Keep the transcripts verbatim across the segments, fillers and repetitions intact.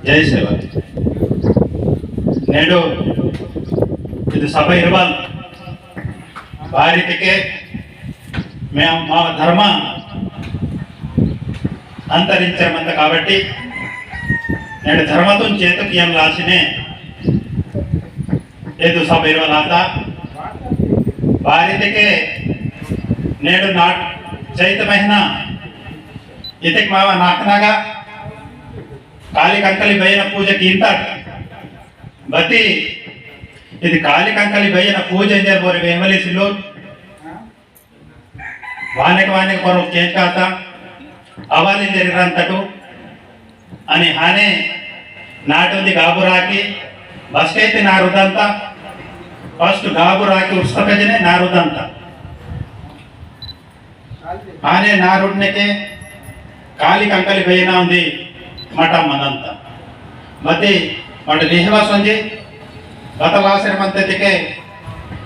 जय सेवा। नेडो इद सभा इरवल बारितिके मे मा धर्म अंतरिंचरमंत काबट्टी नेडो धर्मतुन चेतु कियन लासिने एदु सभा इरवलाता बारितिके नेडो नाट चैत महीना इतिक मावा नाकनागा काली कंकली बयन पूजा कींतट बती इद काली कंकली बयन पूजा इंजर बोरे वेहवली सिल्लोर वानेक वानेक परो केंकाता अवाल इंजर इरंतटु अनि हाने नाटुंदी गाबुराकी बस्कैते नारुदंता first गाबुराकी उस्तकजने नारुदंता आने नारुडनेके काली कंकली बेयना उंदी मटा मनंता। मते मट लिहवा संजे बतलासर मंते तेके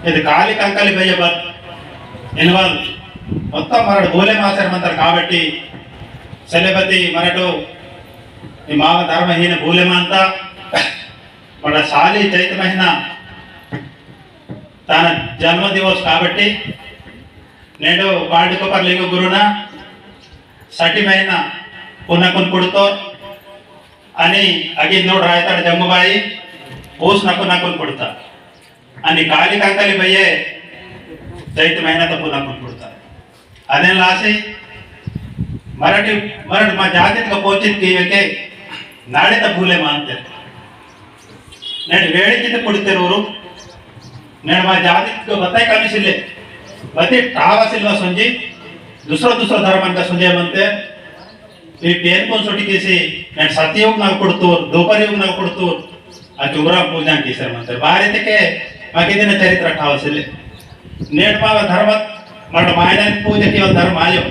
इद काली कंकली बेय बत इनवल मोत्तम मरड बोले मासर मंतर काबट्टी सेलेबती मरटो ई माव धर्महीन बोले मानता। मट साली चैत महीना ताना जन्म दिवस काबट्टी नेडो पांडुकोपर लिंग गुरुना सटी महीना पुनकुन पुड़तो अनि अगी नोड रायताड़ जंगुबाई पूस नकुन नकुन पुड़ता अनि काली कंकली बये चैत महीना तो पुनकुन पुड़ता। अदेन लासी मरटी मरट मा जातित का पोचित की वेके नाड़े त भूले मानते। नेड वेड़े कित पुड़ते रोरु नेड मा जातित का बताई कमी सिले बती टावा सिलवा संजी दूसरा दूसरा धर्मन का संजय मनते। ई पेन कोन सोटी केसी नेड सत्ययुग ना पुड़तोर दोपर युग ना पुड़तोर आ चुमरा पूजा कीसर मंतर बारे ते के माके दिन चरित्र ठाव सिले। नेट मावा धर्म मट मायना पूजा केवल धर्म आयो।